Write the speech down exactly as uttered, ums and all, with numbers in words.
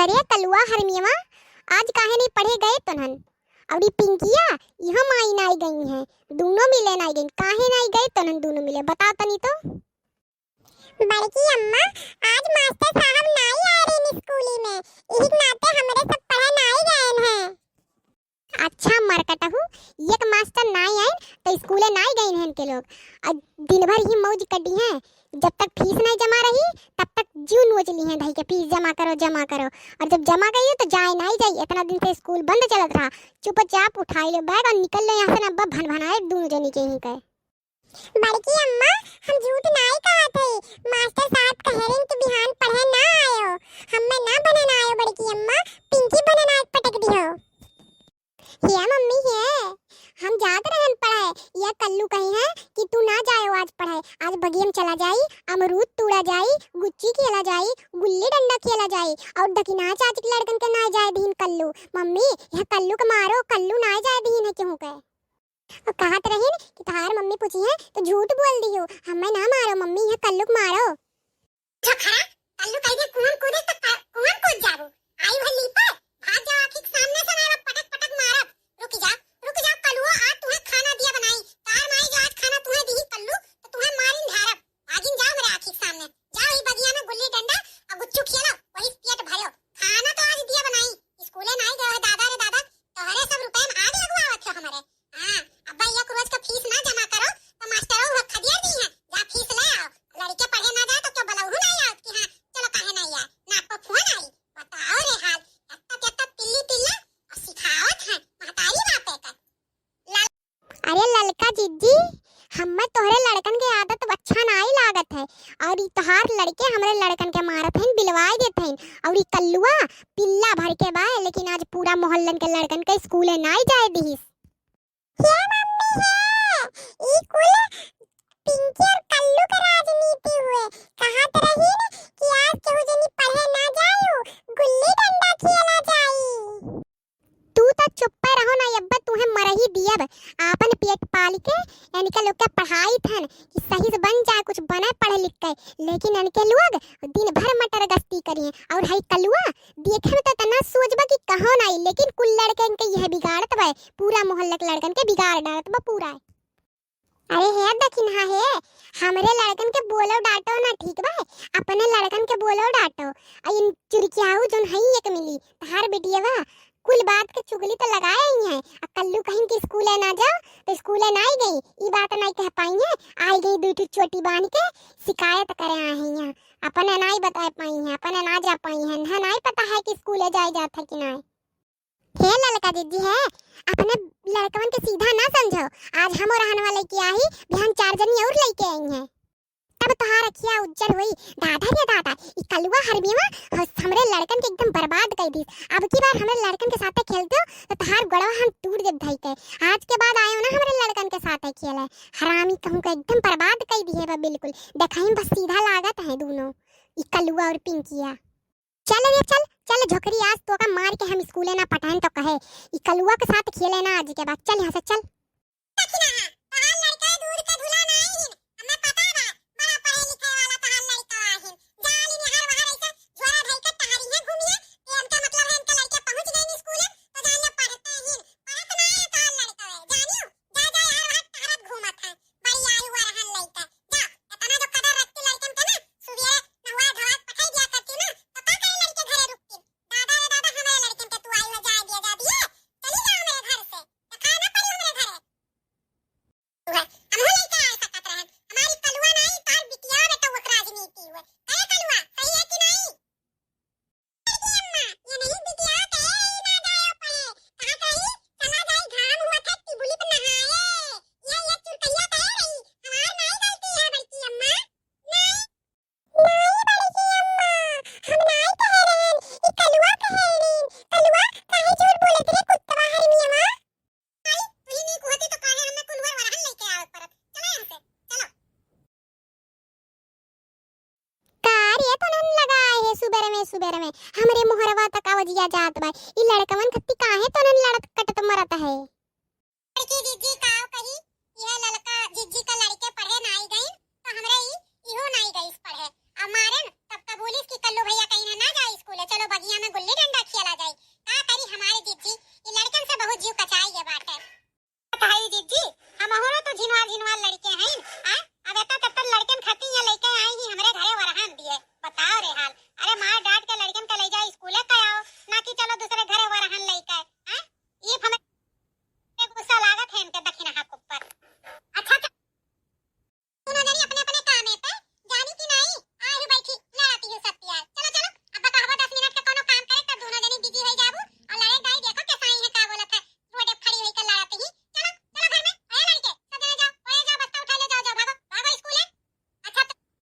अरे कलुआ हरमियवा, आज काहे नहीं पढ़े गए तोनहन? अउरी पिंकिया, इहो माई नाई गई हैं, दूनो मिले नाई गई, काहे नाई गए तोनहन दूनो मिले, बताओ तनी तो। बड़की अम्मा, आज मास्टर साहब नाई आए रहे स्कूली में, इही के नाते हमरे सब पढ़े नाई गए हैं। अच्छा मरकटहू, एक मास्टर नाई आइन तो स्कूले नाई गइन हैं इनके लोग। और दिन भर ही मौज कटी हैं, जब तक फीस नहीं जमा रही तब तक जीव नोच ली हैं धई के, फीस जमा करो, जमा करो। और जब जमा करी तो जाए नाई जाई, इतना दिन से स्कूल बंद चलत रहा। चुपचाप उठाई लो बैग और निकल लो यहाँ से ना, अब्बा भन भनाए दूनो जनी के ही कहे। बड़की अम्मा, हम झूठ नाई कहत हई। मास्टर साहब कहे रहिन कि बिहान पढ़े ना आयो, हम्मे ना बनन आयो बड़की अम्मा, पिंकी बनन आय पटक दिहो। हे मम्मी हे, हम जात रहन पढ़े, या कल्लू कही है कि तू ना जायो आज पढ़े, आज बगियम चला जाई, अमरूद तोड़ा जाई, गुच्ची खेला जाई, गुल्ली डंडा खेला जाई, और दकिना चाची के लड़कन के ना जाए दीन कल्लू। मम्मी, यह कल्लू के मारो, कल्लू ना जाए दीन है केहू के। और कहत रहिन कि तहार मम्मी पूछी है तो झूठ बोल दियो, हमें ना मारो मम्मी, यह कल्लू के मारो। छोखरा, कल्लू कह दे कुआं कूदे तो क-, कुआं कूद जाबो। आई है लीपे, भाग जाओ आँखी के सामने से, नहीं पटक पटक मारब। रुक जाओ, रुक जाओ कलुओ, आज तुम्हें खाना दिया बनाई। तार माई जो आज खाना तुम्हें दी कल्लू, तो तुम्हें मारिन धारब। भागिन जाओ मेरे आँखी के सामने। जाओ ई बगिया में गुल्ली डंडा और गुच्चू खेलो, वही पेट भरो। खाना तो आज दिया बनाई, स्कूले नाई गयो है दादा रे दादा, तोहरे सब रुपए में आग लगवावत हो हमारे। हाँ, अब्बा एक रोज का फीस ना जमा करो, तो मास्टरो वो खदिया दी है, जा फीस ले आओ। लड़के पढ़े ना जाए तो क्यों बलौहू नहीं आओ कि हाँ, चलो काहे नहीं आए, ना आपको फोन आई, बताओ रे हाल, एत्ता तेत्ता पिल्ली पिल्ला और सिखावत है महतारी बापे का। लाल अरे ललका जिज्जी, हम्मे तोहरे लड़कन के आदत अच्छा नाई लागत है, और ई तोहार लड़के हमरे लड़कन के मारत हइन, बिलवाई देत हइन, और ई कल्लुआ पिल्ला भर के बा, लेकिन आज पूरा मोहल्लन के लड़कन के स्कूले नाई जाए दिहिस। हे मम्मी हे, ई कुल पिंकी और कल्लू के राजनीति हुए। कहत रही न कि आज केहू जनी पढ़े ना जायू, गुल्ली डंडा खेला जाई। तू त चुप्पे रहो ना अब्बा, तुहे मरही दियब। आपन पेट पाल के इनके लोग के पढ़ाई थन कि सही से बन जाए, कुछ बने पढ़ लिख के, लेकिन इनके लोग दिन भर मटर गश्ती करिए। और हई कलुआ, देखे में तो इतना सोच बा कि कहो नाई, लेकिन कुल लड़कन के यह बिगाड़त बा, पूरा मोहल्ला के लड़कन के बिगाड़ डालत बा पूरा। अरे हे दखिनहा हे, हमरे लड़कन के बोलो डांटो ना, ठीक बा? अपने लड़कन के बोलो डांटो। आ इन चुरकियाऊ जोन हई एक मिली, तहार बिटियवा कुल बात के चुगली तो लगाए ही हैं। आ कल्लू कहिन कि स्कूले ना जाओ, तो स्कूले नाई गई, ई बात नाई कह पाई हैं। आई गई दुई ठो चोटी बांध के शिकायत करे आई हैं। अपने नाई बता पाई हैं, अपने ना जा पाई हैं, इन्हें नाई पता है कि स्कूले जाए जात है कि नाई। हे ललका दीदी हे, अपने लड़कवन के सीधा ना समझो। आज हमो रहन वाले की आही, बिहान चार जनी और लइके आई हैं। तब तोहार अखिया उज्जर होई। दादा रे दादा, ई कलुआ हरमियवा ह-, हमरे लड़कन के एकदम बर्बाद कर दी। अब की बार हमरे लड़कन के साथे खेलते हो तो तोहार गोड़वा हम तोड़ देब धई के। आज के बाद आयो ना हमरे लड़कन के साथे खेले। हरामी कहूँ का एकदम बर्बाद कर दिए बा बिल्कुल। देखाई बस सीधा लागत है दोनों, ई कलुआ और पिंकिया। चल रे चल, चल झोकरी, आज तोका मार के हम स्कूले ना पठाएन तो कहे, ई कलुआ के साथ खेले ना आज के बाद, चल यहाँ से चल। दखिनहा, तहार लड़का दूध के धुला नाई हिन, हमें पता बा, बड़ा पढ़े लिखे वाला तहार लड़का हिन। जा ली निहार वहां रही से, झोरा धई के टहरी है घूमिए, ये हमके मतलब है इनके लड़के पहुंच गए स्कूले, तो जान ले पढ़ते हिन, पढ़त ना है तहार लड़का है, जानियो, जा जा यार वहां टहरत घूमत है। बड़ी आयु आ रहन लइका। जा, एतना जो कदर रखती लइकन के ना, सुबेरे नहवा धोवा के पठाई दिया करती ना, तो का करे लइके घरे रुकती? दादा रे दादा, हमरे लइकन के तू आई हो, जाए दिए, जा दिए। चली जा हमरे घर से, देखाए ना पड़ी हमरे घरे। तू है, हमहू लइका आ सकत रहन। हमारी कलुआ नाई, तार बिटिया बेटा वो राजनीति हुए। करे कलुआ, सही है कि नाई? अम्मा, ये नहीं बिटिया कहे रही ना जाए पढ़े। कहा कही, चला जाए घाम हुआ था टिबुली पे नहाए। ये, ये चुरकैया कहे रही, हमार नाई गलती है बड़की अम्मा। नाई, नाई बड़की अम्मा, हम नाई कहे रहन, ई कलुआ कहे रही। कलुआ, काहे झूठ बोलत रे कुत्तवा हरमियवा? आई, तुही नीक होती तो काहे हमें कुलवर वरहन लेके आवे पड़त। चलो यहाँ से, चलो। का रे तोनन लगाए है सुबेर में, सुबेर में? हमरे मोहरवा तक आवाजिया जात बा। ई लड़कवन खत्ती काहे तोनन लड़त कटत मरत है? बड़की जिज्जी काव कही, यह ललका जिज्जी का लड़के पढ़े नाई गइन, तो हमरे ई, इहो नाई गइस पढ़े। अब मारे न, तब कबूलिस कि कल्लू भैया कहिन है ना जाए स्कूल है, चलो बगिया में गुल्ली